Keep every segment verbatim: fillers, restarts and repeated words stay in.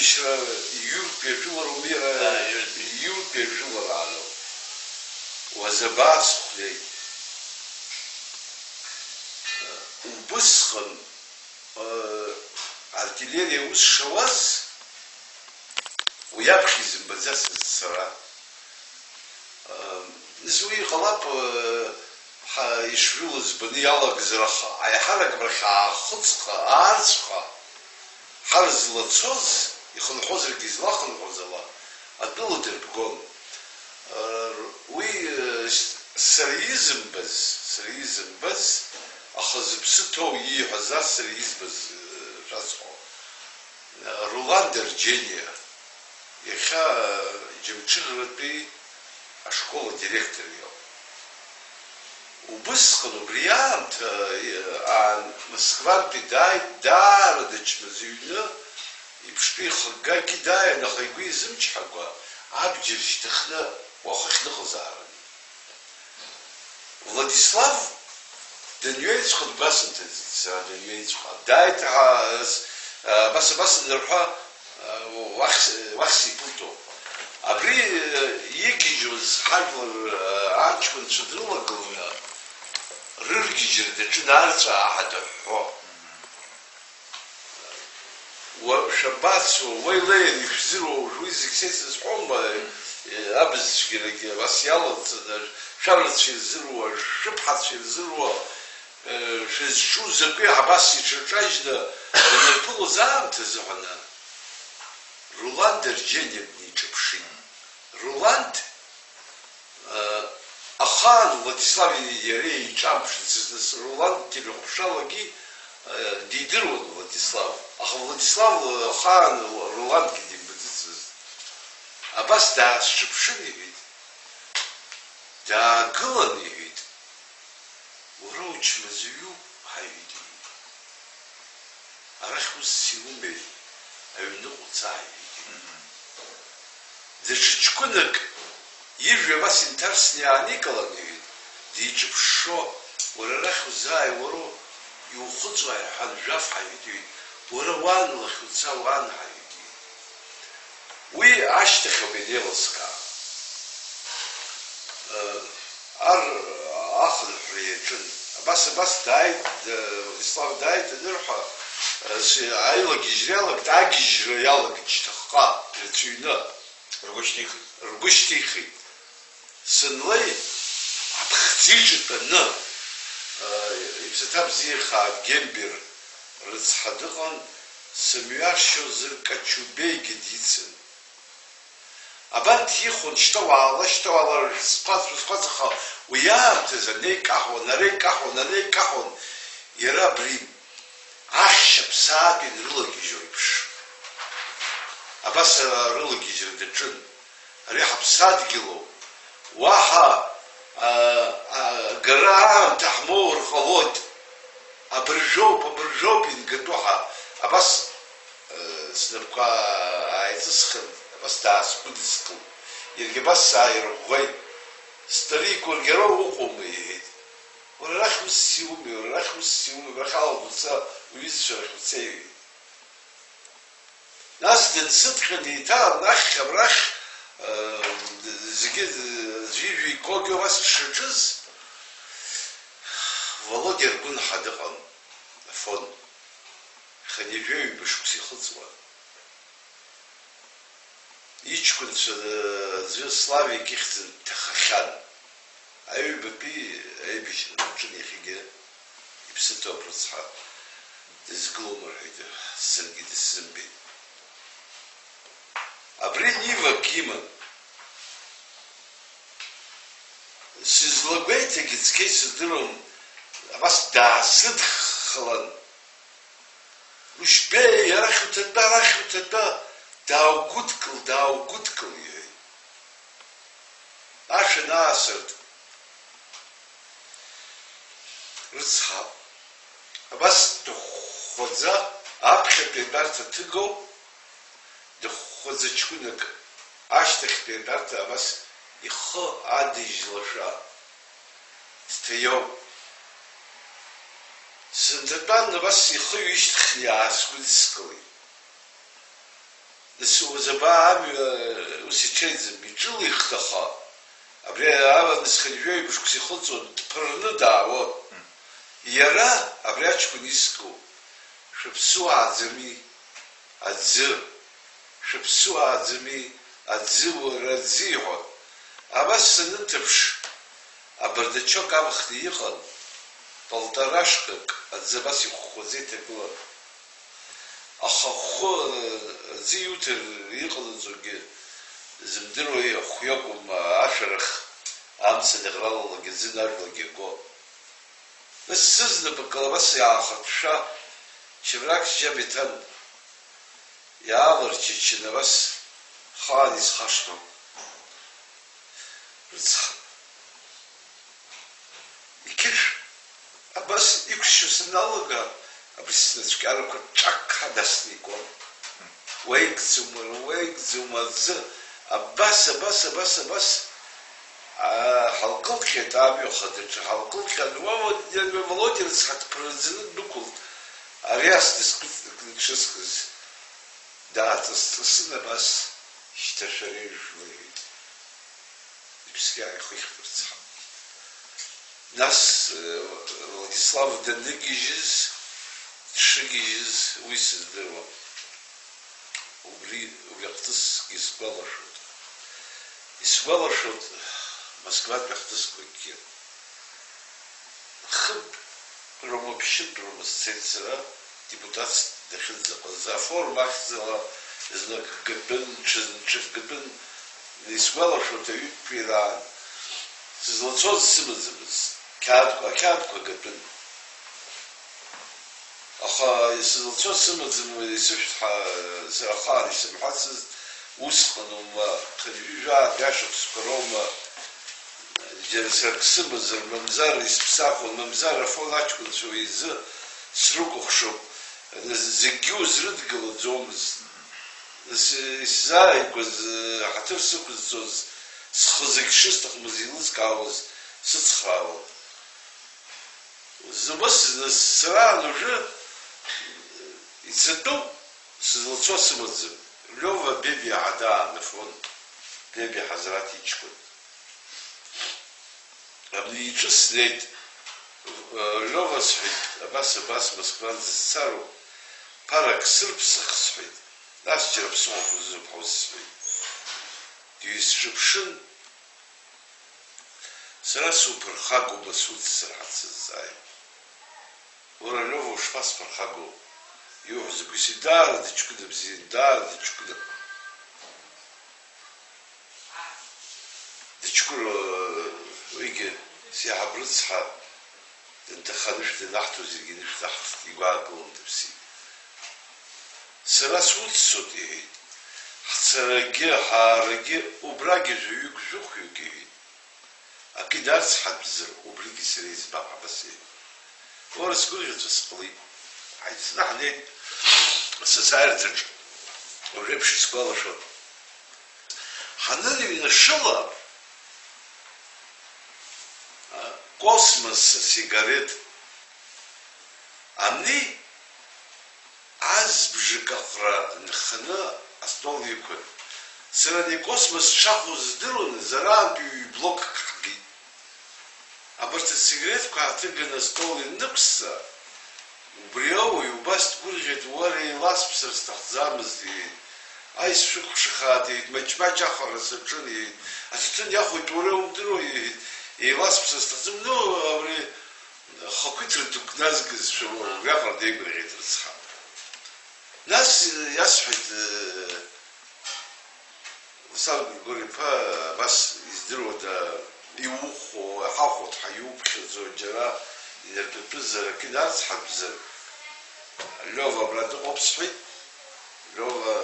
Аибашьра иҩыртә ҩажәылароума иара? Аа, иҩыртә. Иҩыртә ҩажәылараануп. Уазабаа сыхәнеит. Убысҟан, э, артиллериа аус шауаз, уи аԥхьа изымбаӡацызт сара. Э, нас уи иҟалап, э, ҳа ишжәылаз баны иалагазар, аха аиҳарак абрахь аахыҵҟа, аарцәҟа, ҳар злацоз, ихынҳәуазаргьы излахынҳәуаз ала, атәыла дырбгон. Уи, сара изымбаз, сара изымбаз, аха зыԥсы ҭоу ииҳәаз ас сара избаз, шәасҳәо, Рулан Дарџьениа, иахьа Џьамҽыхратәи ашкол адиректор иоуп. Убысҟан, убри аамҭа, аан, Москвантәи дааит, даара дычмазаҩны, иԥштәы ихыггагьы дааин, аха игәы изымчҳакәа, абџьар шьҭыхны уахыхь дыҟазаарын. Владислав данҩеиҵәха дгәасымҭаӡеит сара, данҩеиҵәха. Дааит ҳәа, с-, абас, абас анырҳәа, уахь, уахь сиԥылҵәо. Абри, э, игьежьуаз ҳажәлар, э, аҷкәынцәа дрылагыланы, рыргьежьра даҿын арҵәаа ҳәа дыҳәҳәо. Уа, шәабацо, уа илеин ишәзыруа, уи зегь са исызҳәома, э, абызцәгьарагьы абас иалалҵаны, шәарацәа ирзыруа, шәыԥҳацәа ирзыруа, э, шәызҿу закәи, абас иҽырҿажьны данырԥылоз аамҭазы ҳәаны, Рулан Дарџьениа днеиҿаԥшит. Рулан, э, ахаан Владислави иареи еиҿамԥшӡацызт, нас Рулан дирыхәаԥшуагьы, э, дидыруан Владислав. Аха Владислав, э, ахаан Рулангьы димбаӡацызт. Абас даасҿаԥшын, иҳәеит. Даагылан, иҳәеит. Уара учмазаҩуп, ҳаҩыдеит. Арахь усс иумеи, аҩныҟа уца, ҳаҩыдеит. Даҽа ҷкәынак ижәҩа абас инҭарсны иааникылан, иҳәеит, диҿыԥшшо, уара арахь узааи, уара иухыҵуеи ҳәа жәаф, ҳаҩыдеит. Уара уан лахь уца, уан, ҳаҩыдеит. Уи ашьҭахь ауп ианеилыскаа. Ар ахынҳәра иаҿын. Абас, абас дааит, Владислав дааит анырҳәа, аилагьежьра иалагт, агьежьра иалагт шьҭахьҟа, ирацәаҩны. Ргәы шьҭихит. Ргәы шьҭихит. Сынлеи, аԥхӡы иҿы тәаны, иԥсаҭа бзиахаа Гембер рыцҳа дыҟан, сымҩашьозар Качубеигьы дицын. Абанҭ ихон, шьҭа уаала, шьҭа уаала, шәысҟәаҵ, шәысҟәаҵ, аха уи аамҭазы анеикаҳауан, анеикаҳауан, анеикаҳауан, иара абри ахьшь аԥсаатә инрылагьежьуа еиԥш. Абас арылагьежьра даҿын. Ари ҳаԥсадгьылоуп. Уаҳа, а, а, гара аамҭа ҳмоур ҟалоит. Абыржәоуп, абыржәоуп ингатәу ҳа. Абас, э, снапқәа ааиҵысхын, абас даасгәыдыскылт. Иаргьы абас сааирӷәӷәеит. Старик, уаргьы ара уҟоума? Иҳәеит. Уара арахь усс иумеи, уара арахь усс иумеи, абрахь алада уца, уҩызцәа рахь уца, иҳәеит. Нас дынсыдҟьан, еиҭа анахь, абрахь, э, зегьы, э, аӡәы ижәҩа икогьы абас дшаҿыз, Володиа ргәынҳа дыҟан, Афон. Хынҩажәи ҩба шықәса ихыҵуан. Иҷкәынцәа, э, аӡәы Славик ихьӡын дҭахахьан. Аҩбатәи аибашьра даҿын иахьагьы, иԥсы ҭоуп рыцҳа, дызгылом рҳәеит, саргьы дысзымбеит. Абри нивак иман. Сызлагәеиҭагьы цқьа исыздыруам, абас даасыдххылан. Ушьбеи, арахь уҭатәа, арахь уҭатәа, дааугәыдкыл, дааугәыдкыл, иҳәеит. Ашә анаасырт, рыцҳа, абас дыхәхәаӡа, аԥхьатәи атәарҭа ҭыгоуп, дыхәхәаӡа ҷкәынак, ашьҭахьтәи атәарҭа абас ихы адыжьлашәа дҭаиоуп. Сынҭатәан, абас ихы ҩышьҭыхны иаасгәыдыскылеит. Нас уазабаа амҩа ус иҽеиӡам, иҿылихт, аха абри аамҭазы хынҩажәаҩык шықәса ихыҵуан, дԥырны даауан. Иара абри аҷкәын иску, шәыԥсуааӡами, аӡы, шәыԥсуааӡами, аӡы, уара аӡы, иҳәон. Абас санынҭаԥш, абардачок амхны иҟан, полторашкак аӡы абас ихәхәаӡа иҭагылан. Аха ахәы, аӡы иуҭар иҟалаӡогьы зымдыруа ахә иакәым, ашәарах амца аныӷралалак аӡы ажәлагьы агон. Нас сызнапык ала абас иаахырԥшәа, чабрак сџьаба иҭан, иаалырчыччан, абас хаан исхашҭуан. Рыцҳа. Иқьышә абас иқәшьшьу саналага, абри снацәкьарақәа ҿак ҳадасны икуан. Уеигӡом, уара, уеигӡом аӡы. Абас, абас, абас, абас, аа, ҳалкылҟьеит амҩа хадаҿы, ҳалкылҟьан, уа, уа, Володиа рыцҳа, дԥырраӡаны ддәықәылт. Ари ас дысгәыҵ-, дшысхыз дааҵыс-ҵысын, абас, шьҭа шәара ижәлеит. Иԥсгьы ааихихт рыцҳа. Нас, э, Владислав даныгьежьыз, дшыгьежьыз уи сыздыруам. Убри, убри ахҭысгьы сгәалашәоит. Исгәалашәоит Москватәи ахҭысқәакгьы. Хынтә роума, ԥшьынтә роума сцеит сара, депутатс дахьынӡаҟаз, аформа ахьӡала знык гатәын, ҽазнык ҽак гатәын, исгәалашәоит, аҩынтәираан сызлацоз сымаӡамызт, қьаадқәа, ақьаадқәа гатәын. Аха исызлацо сымаӡам, уи исышәҭ ҳәа сара ахаан исымҳәацызт, усҟан аума, хынҩажәи жәаатәи ашықәсқәа роума, џьара сара акы сымазар, мамзар исԥсахуан, мамзар Афон аҷкәынцәа уи изы срыкәыхшоуп, зегьгьы узрыдгылаӡомызт. Нас исзааигәаз, ҳаҭыр сықәызҵоз, схы зегь шысҭахымыз еилызкаауаз сыцхраауан. Зны, зны сцараан уажәы ицатәуп, сызлацо сымаӡам. Лиова Бебиа ҳадаан Афон, Бебиа Ҳазраҭ иҷкәын. Абни иҿы снеит. Лиова, сҳәеит, абас, абас Москванӡа сцароуп, ԥарак сырԥсах, сҳәеит. Нас џьара ԥсуамҭа узызуп ҳәа усысҳәеит. Дҩысҿаԥшын. Сара суԥырхагоума суццар ҳәа дсызҵааит. Уара, Лиова, ушԥасԥырхагоу? Иуҳәо закәи? Сҳәеит, даара дыҷкәына бзиан, даара дыҷкәына. Дыҷкәына, уигьы сеиҳаб рыцҳа. Данҭаха анышә данаҳҭо зегьы анышә даҳҭт, игәаакылан дыԥсит. Сара суццот, иҳәеит. Ҳцарагьы, ҳаарагьы убрагьы жәаҩык, жәохәҩык, иҳәеит. Акы инарцҳатәзар, убригьы сара избап, абас иҳәеит. Уара, сгәырӷьаҵәа сҟалеит. Ҳаицны ҳнеит асасааирҭаҿ, уажәеиԥш исгәалашәон. Ҳаныныҩнашыла, а, Космос асигарет ани азбжак аҟара нханы астол иқәын. Сара ани Космос дшахәоз здыруан, зараантәи ҩ-блокк ҳгеит. Абарҭ асигаретқәа ааҭыганы астол ианнықәсҵа, убри ауаҩ убас дгәырӷьеит, уара, еиласԥсар сҭахӡамызт, иҳәеит. Ааи, сшәыкәыхшахааит, иҳәеит, маҷ-маҷ ахара саҿын, иҳәеит. Аҭаҭын иахәоит, уара иумдыруеи, иҳәеит, еиласԥсар сҭахӡам, ну, абри ахақәиҭра дук назгазшәа, убриаҟара деигәырӷьеит рыцҳа. Нас иасҳәеит, Руслан Григори-иԥа, абас издыруада, иухәо, иҳахәо, дҳаиуԥхьаӡо, џьара инаркьатәызар, акы инарцҳатәзар, Лиова абра дыҟоуп, сҳәеит. Лиова,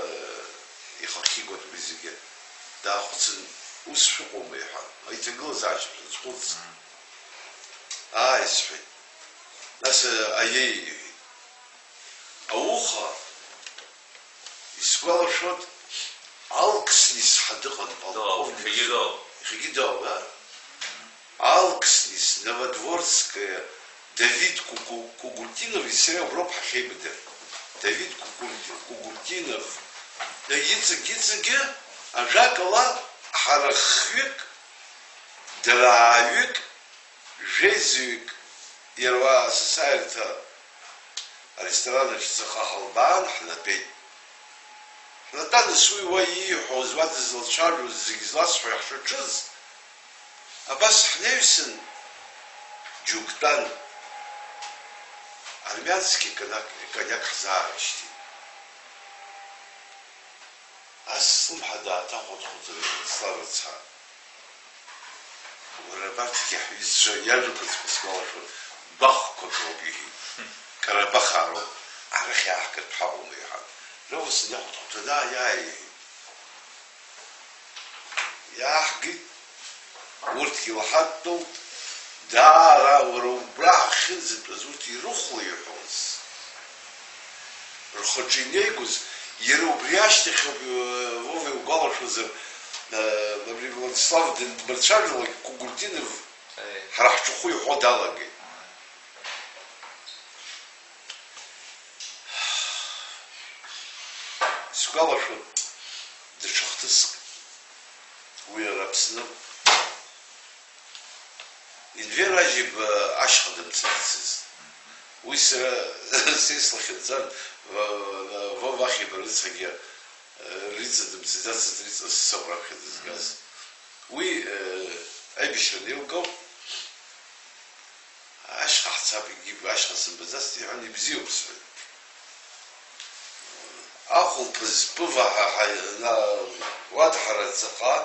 ихахьигоит уи зегьы. Даахәыцын, ус шәыҟоума, иҳәан. Иҭагылазаашьа шәазхәыц. Ааи, сҳәеит. Нас, аиеи, иҳәеит. Ауха, исгәалашәоит, Алкснис ҳәа дыҟан, Дыҟан, полковник. Иахьагьы дыҟоуп. Иахьагьы дыҟоуп, а? Алкснис, Новодворская, Давид Куку-, Кугультинов, сара уброуп ҳахьеибадыр. Давид Кугульти-, Кугультинов, Иҵегь-иҵегьы, ажәакала, ҳара хҩык, дара ааҩык, жәеизаҩык, иара уа асасааирҭа аресторан ахь ҵаҟа ҳалбаан, ҳнатәеит. Ҳнатәан, нас уи уа ииҳәоз, уа дызлацәажәоз зегь зласҳәо иаҳшаҽыз, абас ҳнаҩсан, џьоук тәан, армиански коньак, коньак ҳзаарышьҭит. Ас слымҳа дааҭахәыҭхәыҭуеит Владислав рыцҳа. Уара абарҭгьы ҳҩызцәа иажәақәа сгәалашәоит, бахәқәак роуп, иҳәеит. Карабахаа роуп, арахь иааҳгартә ҳаҟоума, иҳәан. Рыхәыцын иахәыҭхәыҭуа дааиааиҳәеит. Иааҳгеит, урҭгьы лҳадтәалт, даара уара убра ҳахьынӡатәаз урҭ ирыхәлеиҳәоз, рхаҿы инеигоз, иара убри ашьҭахь ауп, э, Вова иугәалашәозар, э, абри Владислав дандмырцәажәалак, Кугуртинов Аи. Ҳара ҳҿахәы иҳәо далагеит. Сгәалашәоит даҽа хҭыск, уи ара Аԥсны. Енвер Ажьиба ашьха дымцацызт. Уи сара, са ислахьынҵан, Ва-, Ва-, Вова Ахиба рыцҳагьы, э, Риҵа дымцаӡацызт, Риҵа сцоуп раԥхьа дызгаз. Уи, э, аибашьра анеилгауа, ашьха ҳцап, егьи ашьха сымбаӡацт, иҳәан, ибзиоуп, сҳәеит. Ахәылԥаз Пыва ҳа, ҳа, на, уадҳара ҵаҟа,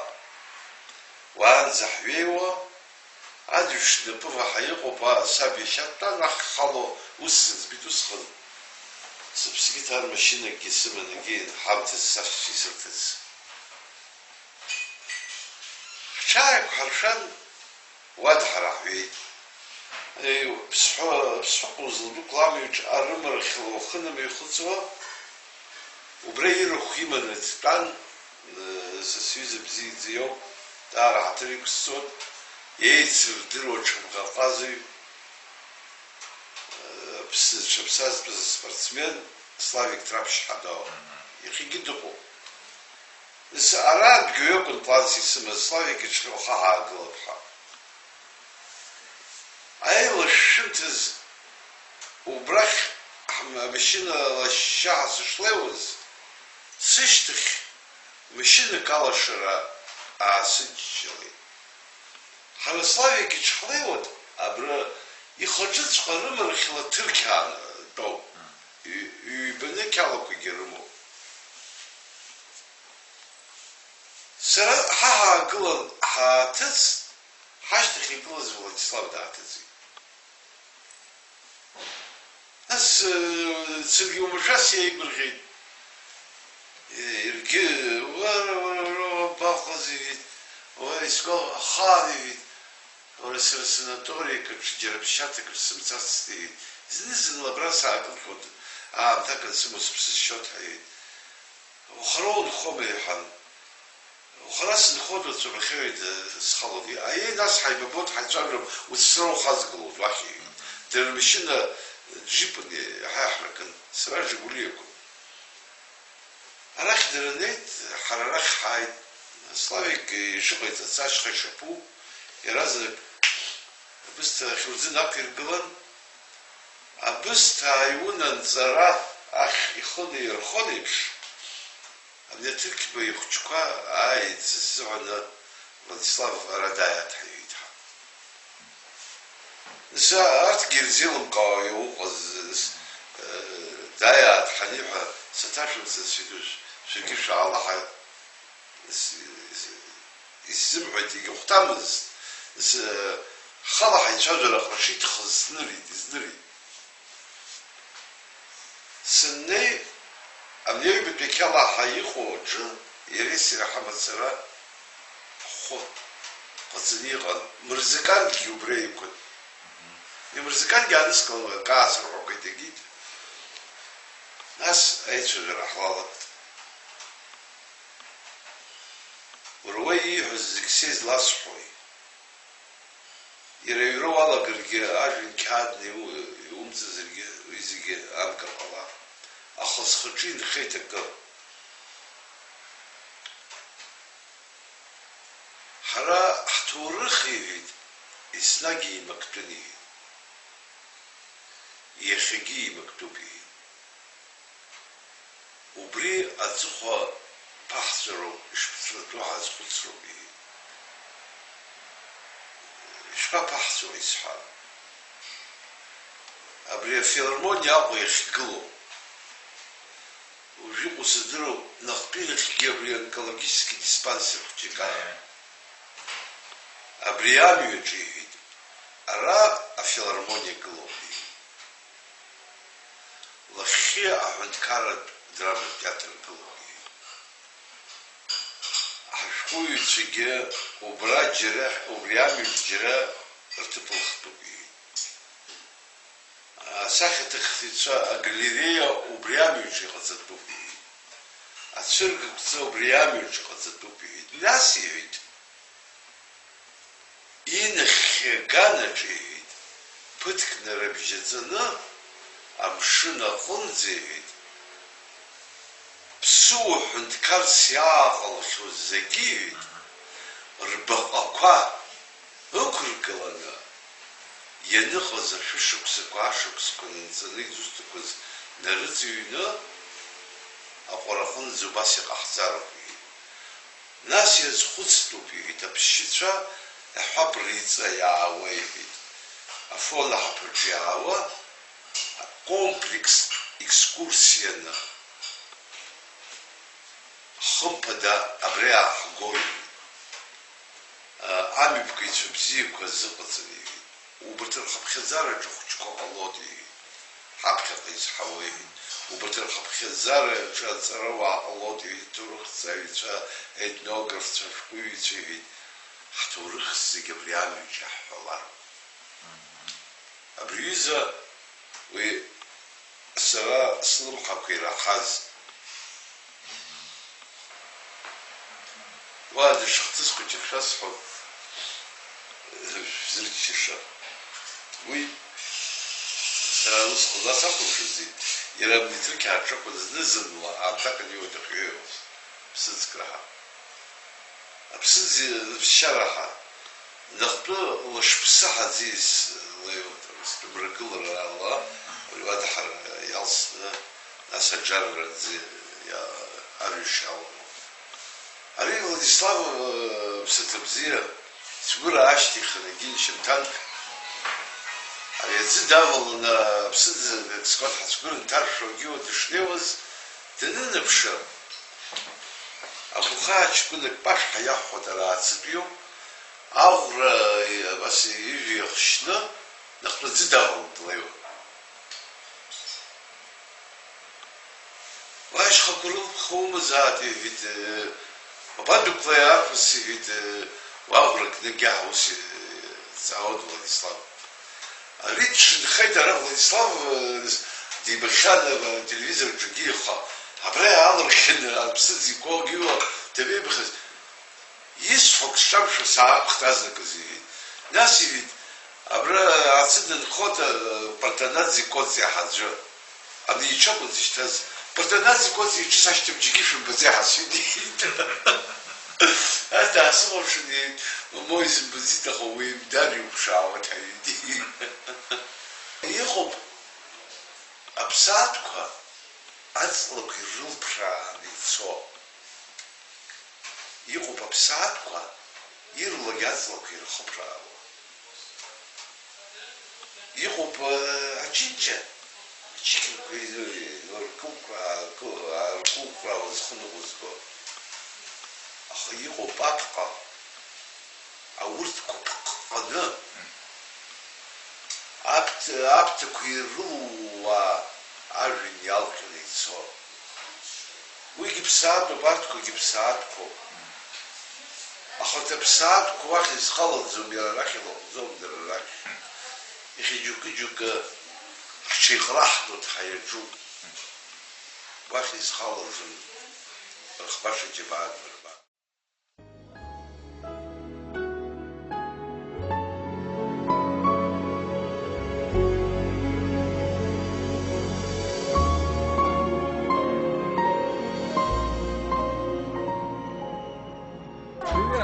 уаанӡа ҳҩеиуа, аӡәышны Пыва ҳа иҟоуп, а, саб иашьа дтәан, ахьхало ус сыӡбеит усҟан. Сыԥсгьы ҭан, машьынакгьы сыман, егьи ҳамҭас сашьцәа исырҭаз. Ҳҽааиқәҳаршәан, уа дҳараҳәеит. Еи, ԥсҳәы-, ԥсҳәыҟа узлыдәықәла амҩаҿ арымарахьла ухы намҩахыҵуа, убра ирахә иманы дтәан, э, са сҩыза бзиаӡа иоуп, даара ҳаҭыр иқәсҵоит, еицырдыруа ҽыбӷаҟазаҩ, э, аԥсны дшаԥсазтәыз аспортсмен Славик Ҭраԥшьҳа дауп. Мгм. Иахьагьы дыҟоуп. Ара адгьыл иакәын планс исымаз, Славик иҽны уаха ҳаагылап ҳәа. Аилашәшәымҭаз убрахь ҳм-, амашьына лашьшьаҳа сышлеиуаз, сышьҭахь машьынак алашара аасыдҷҷалеит. Ҳара Славик иҽҳлеиуан, абра ихаҿыҵәҟьа рымарахьла ҭырқьааны тәоуп. Ҩ-, ҩбаны қьалақәагьы рымоуп. Сара ҳа ҳаагылан, ҳааҭыҵ, ҳашьҭахь игылаз Владислав дааҭыҵит. Нас, э, саргьы уамашәас иеигәырӷьеит. Э, иаргьы, уара, уара, уара, уабаҟаз, иҳәеит. Уара, исгәал-, ахаан, иҳәеит. Уара, сара санаториак аҿы џьара ԥсшьаҭак рсымцацт, иҳәеит. Зны-зынла абра саакылҟьоит, аамҭак ансымоу сыԥсы сшьоит ҳәа, иҳәеит. Ухара унхома, иҳәан. Ухара сынхоит, уаҵәы бахьоуеит, схалоит. Аиеи, нас ҳаибабоит, ҳаицәажәап, уцәсра ухазгалоит уахь, иҳәеит. Дара рмашьына џьипын, иаҳа иаҳракын, сара Жигулиақәан. Арахь дара неит, ҳара арахь ҳааит. Славик ишыҟаиҵац ашьха ишаԥу, иаразнак абысҭа ахьурӡы нақәиргылан, абысҭа ааиуны анҵара ахь ихы наирхон еиԥш, абни аҭырқьба ихәыҷқәа ааит сыззыҳәаны, Владислав ара дааиааит ҳәа иҳәеит ҳәа. Нас арҭгьы ирзеилымкаауа иауҟаз, э, дааиааит ҳәа аниҳәа, саҭашәымҵан, сҳәеит, шәаргьы шәаала ҳәа, с-, с-, исзымҳәеит, егьахәҭамызт, с-, э, ҳхала ҳаицәажәара аҟара шиҭахыз знырит, изнырит. Сыннеи, абни аҩбатәи ақьала ҳа иҟоу аҿы иареи сареи ҳамацара ҳхәы ҟаҵаны иҟан. Мырзакангьы убра иқәын. Имырзакангьы ааныскыланы, акы аасырҳәақәеит, егьит. Нас аицәажәара ҳлалакт. Уара уа ииҳәаз зегь сеизласҳәои? Иара аҩра уалагаргьы, ажәҩан қьаадны иу-, иумҵазаргьы, уи зегьы амкыр ҟалап. Аха схаҿы инхеит акы. Ара ҳҭоурых, иҳәеит, еснагь еимактәын, иҳәеит. Иахьагьы еимактәуп, иҳәеит. Убри аҵыхәа ԥаҳҵәароуп, ишԥҵәатәу ҳазхәыцроуп, иҳәеит. Ишԥаԥаҳҵәо, исҳәан. Абри афилармониа Аҟәа иахьгылоу. Уажәы иҟоу сыздыруам, нахтәи нахьхьи абри онкологический диспансер хәыҷык ара. Абри амҩаҿы, иҳәеит, ара афилармониа гылоуп, иҳәеит. Лахьхьи аҳәынҭқарратә драматә театр гылоуп, иҳәеит. Ҳашәҟәыҩҩцәагьы убра џьара, убри амҩаҿ џьара рҭыԥ лхтәуп, иҳәеит. Асахьаҭыхҩцәа агалереиа убри амҩаҿ иҟаҵатәуп, иҳәеит. Ацәыргақәҵа убри амҩаҿ иҟаҵатәуп, иҳәеит. Нас, иҳәеит, инахьхьи аганаҿ, иҳәеит, ԥыҭк нарыбжьаҵаны, амшын аҟынӡа, иҳәеит, ԥсуа ҳәынҭқарс иааҟалахьоу зегьы, иҳәеит, рбаҟақәа ықәыргыланы, ианыҟаз ашәышықәсақәа, ашықәсқәа нанҵаны изусҭақәаз нарыҵыҩны, аҟәараҟынӡа убас иҟаҳҵароуп, иҳәеит. Нас иазхәыцтәуп, иҳәеит, аԥсшьацәа, иаҳҳәап, реиҵа иаауа, иҳәеит. Афон аҳаԥаҿы иаауа, комплекс екскурсианы, хымԥада абра иааҳгоит. Амҩаԥгаҩцәа бзиақәа азыҟаҵаны, иҳәеит. Убарҭ рхыԥхьаӡараҿы ахәыҷқәа ҟалоит, иҳәеит. Ҳаԥхьаҟа изҳауа, иҳәеит. Убарҭ рхыԥхьаӡараҿы аҵарауаа ҟалоит, иҳәеит, ҭоурыхҭҵааҩцәа, етнографцәа, ашәҟәыҩҩцәа, иҳәеит. Ҳҭоурых зегь абри амҩаҿ иаҳҳәалароуп. Абри аҩыза уи сара слымҳақәа ираҳаз. Уа дышхҭыс хәыҷык шәасҳәап, шәзырччаша. Уи, сара усҟан ас акәымшази, иара амитәы қьаадҿықәан зны-зынла аамҭак аниоуеит ахьҩеиуаз, ԥсыӡк раҳа. Аԥсыӡ ԥсшьараҳа, нахьтәы лашԥсы ҳаӡиас леиуан, стәы мрагыларала, ауадаҳра иалсны, нас аџьарраӡы иа-, арҩаш иалалон. Ари Владислав, э, ԥсаҭа бзиа, сгәы раашьҭихын, егьи шьамҭанк. Ари аӡы даваланы, аԥсыӡ скәаҭ ҳацәгәыр нҭаршәуа агьиуа дышнеиуаз, данынаԥшы, агәхаа ҷкәынак Пашәҳа иаҳҳәоит, ара ацытәиоуп, аӷәра, э, абас ижәҩа хшьны, нахьтәы аӡы давалан длеиуан. Уашьхақәа рылԥха умазаат, иҳәеит, э, бабадәықәлеи арԥыс, иҳәеит, э, уаӷәра кны гьаҳ ус, э, дҵаауан Владислав. Ари дшынхеит, ара Владислав, э, дибахьан, э, ателевизор аҿгьы ихәа. Абра иаалырхьын, аԥсыӡ икәагьуа дабеибахыз. Исҳәо ак сҿамшәо саақәхт азныказ, иҳәеит. Нас, иҳәеит, абра аӡы дынхоит, э, Партанаӡе Коҵиа ҳаӡәы. Ани иҽы акәын дзышьҭаз. Партанаӡе Коҵиа иҽы сашьҭам, џьаргьы шәымбаӡеи ҳәа сҩыдиеит. Ас даасыхәаԥшын, иҳәеит, мамоу, исымбаӡеит, аха уеимдари уԥшаауеит ҳәа ҩыдиеит. Иҟоуп аԥсаатәқәа аҵлақәа ирылԥрааны ицо. Иҟоуп аԥсаатәқәа, ирлагь аҵлақәа ирхыԥраауа. Иҟоуп, э, аџьынџьа, аџьықьрақәа иркылкәаа-, ааркылкәаауа зхы ныҟәызго. Аха иҟоуп аԥҟа, аурҭқәа ԥыҟҟаны, аԥҭ-, аԥҭақәа ирылууаа ажәҩан иалҟьаны ицо. Уигьы ԥсаатәуп, арҭқәагьы ԥсаатәқәоуп. Аха аԥсаатәқәа уахь изхалаӡом, иара арахь илаҟәӡом, дара арахь. Иахьа џьоукы-џьоукы ҳҽеиҟараҳтәуеит, ҳаиаҿуп. Уахь изхалаӡом, рыхбаша џьабаа дмырба. Уи